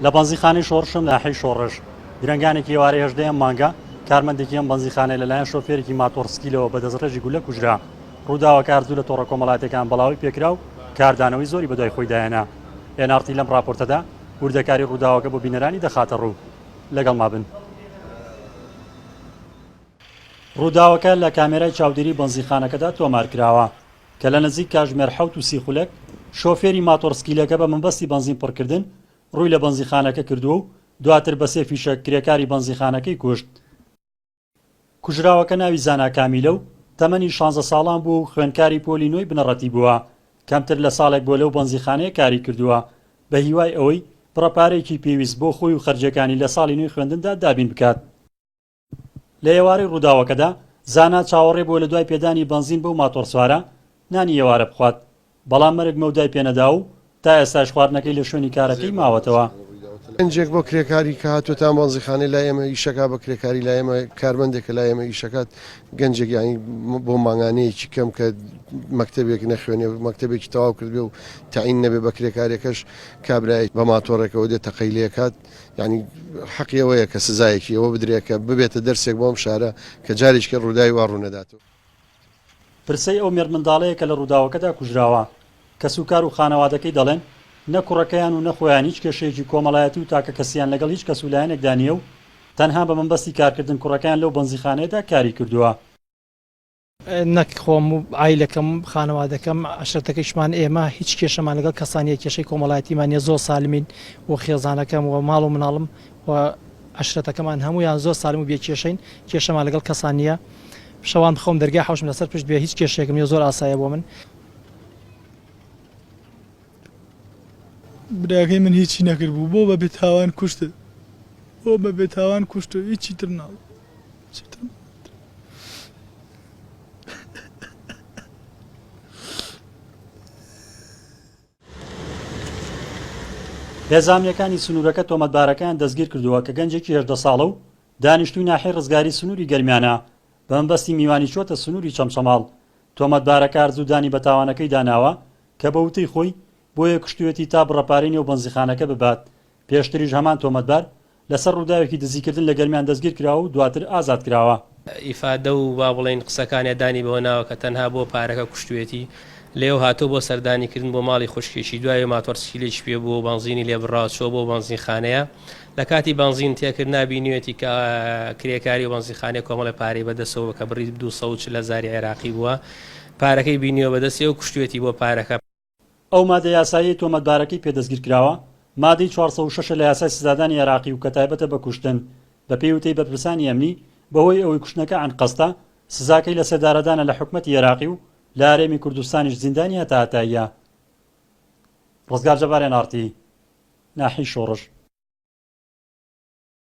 لە بەنزیخانەی شۆڕشم ناحیەی شۆڕش، درەنگانێکی ئێوارەی هەژدەی ئەم مانگە، کارمەندێکی ئەم بەنزیخانەیە لەلایەن شۆفێرێکی ماتۆڕسکیلەوە بە دەستڕێژی گوللە کوژرا. ڕووداوەکە هەر زوو لە تۆڕە کۆمەڵایەتیەکان بڵاوەی پێکرا و کاردانەوەی زۆری بەدوای خۆیدا هێنا. ئێن ئاڕ تی لەم ڕاپۆرتەدا وردەکاری ڕووداوەکە بۆ بینەرانی دەخاتە ڕوو. لەگەڵما بن. ڕووداوەکە لە کامێرای چاودێری بەنزینخانەکەدا تۆمارکراوە کە لە نزیک کاژمێر 7 و 30 خولەک شۆفێری ماتۆڕسکیلەکە بە مەبەستی بەنزین پڕکردن ڕووی لە بەنزینخانەکە کردووە و دواتر بە سێ فیشەک کرێکاری بەنزینخانەکەی کوشت. کوژراوەکە ناوی زانا کامیلە و تەمەنی شانزە ساڵان بووە و خوێندکاری پۆلی نۆی بنەڕەتی بووە، کەمتر لە ساڵێک بووە لەو بەنزینخانەیە کاری کردووە، بە هیوای ئەوەی بڕە پارەیەکی پێویست بۆ خۆی و خەرجییەکانی لە ساڵی نوێی خوێندندا دابین بکات. لە ئێوارەی ڕووداوەکەدا، زانا چاوەڕێ بووە لە دوای پێدانی بەنزین بەو ماتۆڕسوارە، نانی ئێوارە بخوات، بەڵام مەرگ مەودای پێنەدا و تا ئێستاش خواردنەکەی لە شوێنی کارەکەی ماوەتەوە. گەنجێک بۆ کرێکاری کە هاتووەتە ئەم بەنزیخانەی لای ئێمە ئیشەکا بە کرێکاری لای ئێمە کارمەندێکە لای ئێمە ئیشەکات گەنجێک یانی بۆ مانگانەیەکی کەم کە مەکتەبێک نەخوێنێ مەکتەبێکی تەواو کردبێ و تەعین نەبێ بە کرێکارێکەش کابرای بە ماتۆڕێکەوە دێ تەقەی لێکات یانی حەقی ئەوەیە کە سزایەکی ئەوە بدرێ کە ببێتە دەرسێک بۆ ئەم شارە کە جارێکی ڕووداوی وا ڕوونەداتەوە. پرسەی ئەو مێردمنداڵەیە کە لە ڕووداوەکەدا کوژراوە. کەسوکار و خانەوادەکەی دەڵێن، نە کوڕەکەیان و نە خۆیان هیچ کێشەیەکی کۆمەڵایەتی و تاکەکەسییان لەگەڵ هیچ کەس و لایەنێکدا نییە و تەنها بە مەبەستی کارکردن کوڕەکەیان لەو بەنزیخانەیەدا کاری کردووە. نەک خۆم و عایلەکەم خانەوادەکەم عەشرەتەکەیشمان ئێمە هیچ کێشەمان لەگەڵ کەسا نیە کێشەی کۆمەڵایەتیمان نیە زۆر سالمین و خێزانەکەم و ماڵ و مناڵم و عەشرەتەکەمان هەموویان زۆر سالم و بێ کێشەین کێشەمان لەگەڵ کەسا نیە شەوان بخەوم دەرگای حەوشم لەسەر پشت بێ هیچ کێشەیەکم نیە زۆر ئاسایە بۆ من. براکەی من هیچی نەکردبوو بۆ بە بێتاوان کوشتت بۆ بە بێتاوان کوشت هیچی تر ناڵێم هیچی تر هێزە ئەمنییەکانی سنوورەکە تۆمەتبارەکەیان دەستگیرکردووە کە گەنجێکی 18 ساڵە و دانیشتووی ناحیەی ڕزگاری سنووری گەرمیانە، بە مەبەستی میوانی چووەتە سنووری چەمچەماڵ. تۆمەتبارەکە ئارزوو دانی بە تاوانەکەیدا ناوە کە بە وتەی خۆی، بۆیە کوشتوویەتی تا بڕە پارەی نێو بەنزیخانەکە ببات. پێشتریش هەمان تۆمەتبار لەسەر ڕووداوێکی دزیکردن لە گەرمیان دەستگیرکراوە و دواتر ئازادکراوە. ئیفادە و با بڵێین قسەکانیا دانی بەوە ناوە کە تەنها بۆ پارەکە کوشتوێتی، لێو هاتووە بۆ سەردانی کردن بۆ ماڵی خوشکێکی، دوایێ ماتۆڕ سکیلێکی پێ بووە و بەنزینی لێ بڕاوە چووە بۆ بەنزینخانەیە، لە کاتی بەنزین تێکردنا بینیوێتی کە کرێکاری و بەنزینخانەیە کۆمەڵێ پارەی بەدەستەوە بووە کە بڕی 240 هەزاری عێراقی بووە، پارەکەی بینیوە بەدەستیەوە کوشتوێتی بۆ پارەکە. ئەو مادە یاساییەی تۆمەتبارەکەی پێ دەستگیرکراوە، مادەی 406 ە لە یاسای سزادانی عێراقی و کە تایبەتە بە کوشتن، بەپێی وتەی بەرپرسانی ئەمنی، بەهۆی ئەوەی کوشتنەکە عەنقەستە، سزاکەی لەسێدارەدانە لە حکومەتی عێراقی و لە هەرێمی کوردستانیش زیندانی هەتاهەتاییە. ڕزگار جەبار، ئێن ئاڕ تی، ناحیەی شۆڕش.